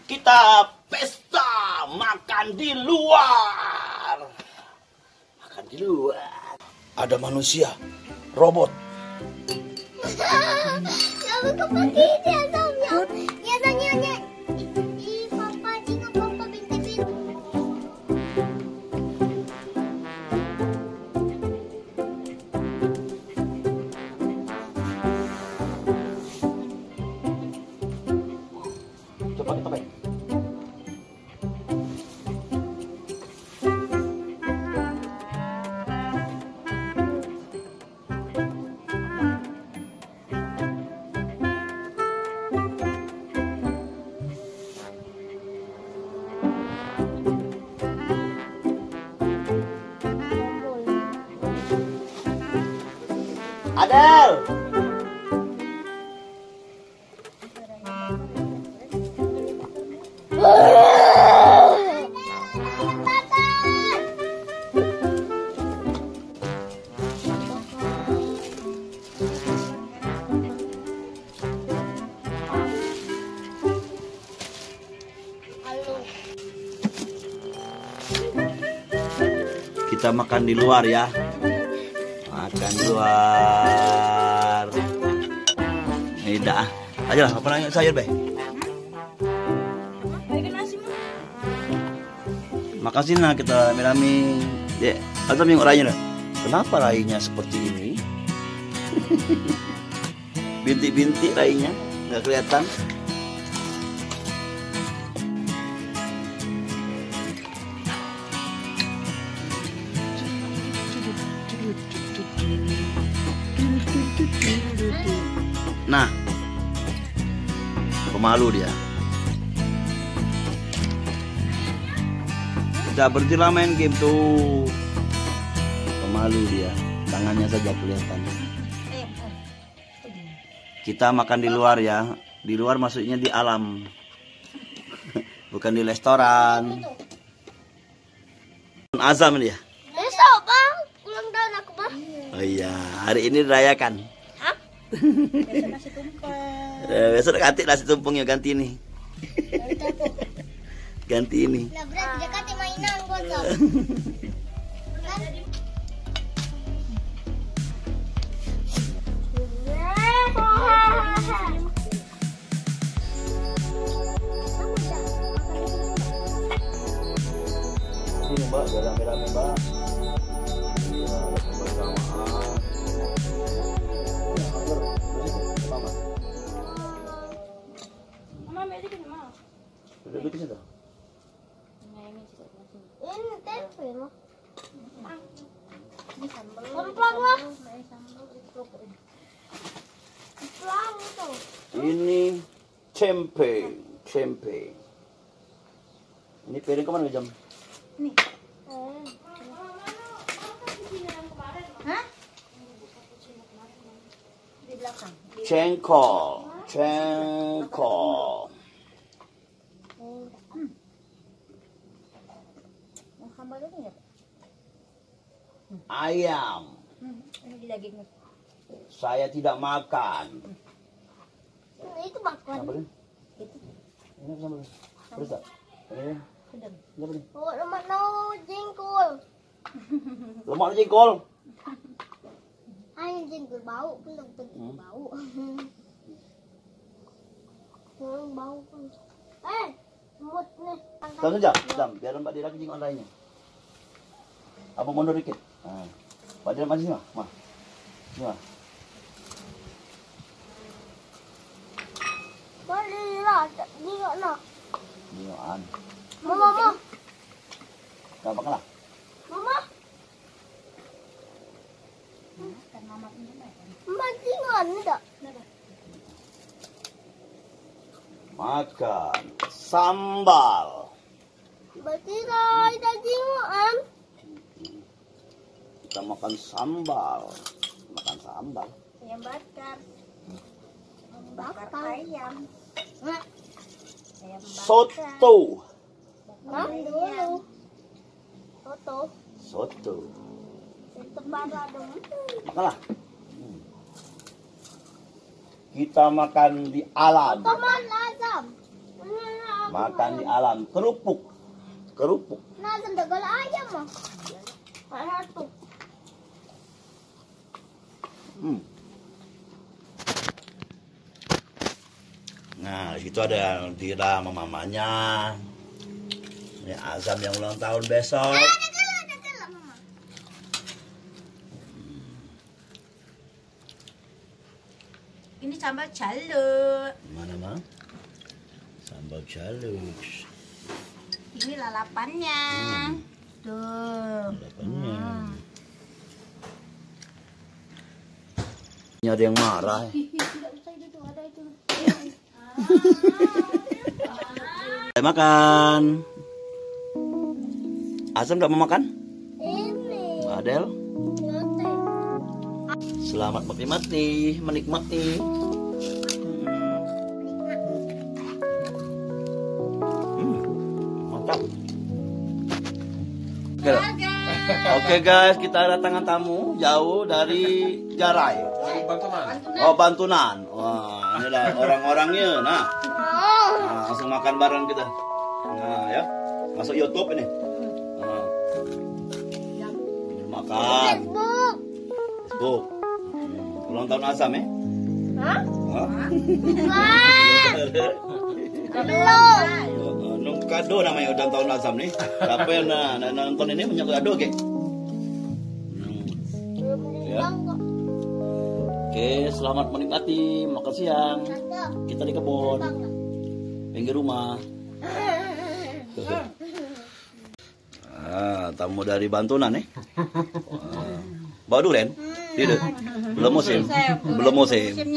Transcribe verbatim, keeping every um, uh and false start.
Kita pesta makan di luar. Makan di luar. Ada manusia, robot. Kamu kepake dia, Sam, ya? Ya, Sam, ya, ya. Ih, ih, Papa, jingok Papa bintik-bintik. Coba kita main. Adel. Kita makan di luar ya. Makan di luar. Tidak. Ayolah, apa namanya sayur, Be? Makasih nah kita rame-rame. Dek, atau tengok rainya dah. Kenapa rainya seperti ini? Bintik-bintik rainya, nggak kelihatan. Nah, pemalu dia. Dah berhentilah main game tuh. Pemalu dia, tangannya saja kelihatan. Kita makan di luar ya. Di luar maksudnya di alam. Bukan di restoran. Azam dia. Besok, Bang, ulang tahun aku, Bang. Oh iya, hari ini dirayakan. Hah? Besok nasi tumpeng. Eh, besok katik nasi tumpengnya ganti nih. Ganti ini. Lah, berat, dia kata mainan gua tuh. Sini, Mbak, biar rame-rame, Mbak. Iya, bersamaan. Mama, ambil dikit, Mama. Duduk di situ. Nah, ini juga masih. Ini tempe, Mah. Ini sambal. Kemplang, Mah. Nah, ini sambal, ini kerupuk ini. Kemplang itu. Ini cempe, cempe. Ini piring kemana, Jam? Nih. Hah? Di belakang. Cengkol, cengkol. Hmm. Yang sambal ini ya? Ayam. Hmm, ini di dagingnya. Saya tidak makan. Itu makan. Apa ni? Itu. Ini apa sambal? Pedes tak? Ini. Sedang. Ini apa ni? Oh, lemak no jengkol. Lemak no jengkol. Hanya jengkol bau, belum tentu bau. Belum bau pun. Eh, semut nih. Tahan saja, Jam. Biar Mbak Dira ke jenggot lainnya. Apa mundur dikit? Ha. Mbak Dira maju sini, Mah. Mah. Sini, Mah. Mbak Dira, jenggot nak. Jengokan. Mama, Mama. Dah, makanlah. Mama. Bajingan ni dak? Makan sambal. Bajingan, bajingan. Makan sambal. Makan sambal. Ayam bakar. Bakar ayam. Ayam bakar. Soto. Bang, dulu. Soto. Soto. Soto parah dong. Makanlah. Hmm. Kita makan di alam. Teman Azam. Makan di alam. Kerupuk. Kerupuk. Nah, sendal ayam, Bang. Kayak satu. Hmm. Nah, di situ ada Dira sama mamanya. Ini Azam yang ulang tahun besok. Ini sambal calo. Mana, Ma? Sambal calo. Ini lalapannya. Hmm. Tuh. Lalapannya. Hmm. Ini ada yang marah. Tidak usah itu, ada itu. Saya makan. Azam dak mau makan? Ini. Adel? Roti. Selamat menikmati, menikmati. Hmm, mantap. Oke. Oke, guys, kita kedatangan tamu jauh dari Jarai. Dari Bantunan. Oh, Bantunan. Wah, inilah orang-orangnya. Nah. Nah, langsung makan bareng kita. Nah, ya. Masuk YouTube ini. Nah. Makan. Facebook. Facebook. Hmm. Ulang tahun Azam, ya? Hah? Hah? Wah. Belum. Nung kado namanya ulang tahun Azam nih. Siapa yang na-, na-, nonton ini punya kado, geng? Hmm. Ya. Oke, selamat menikmati makan siang. Kita di kebun. Pinggir rumah. Ah, tamu dari Bantunan nih. Wah. Bawa duren? Tidak. Belum musim. Belum musim. Musim.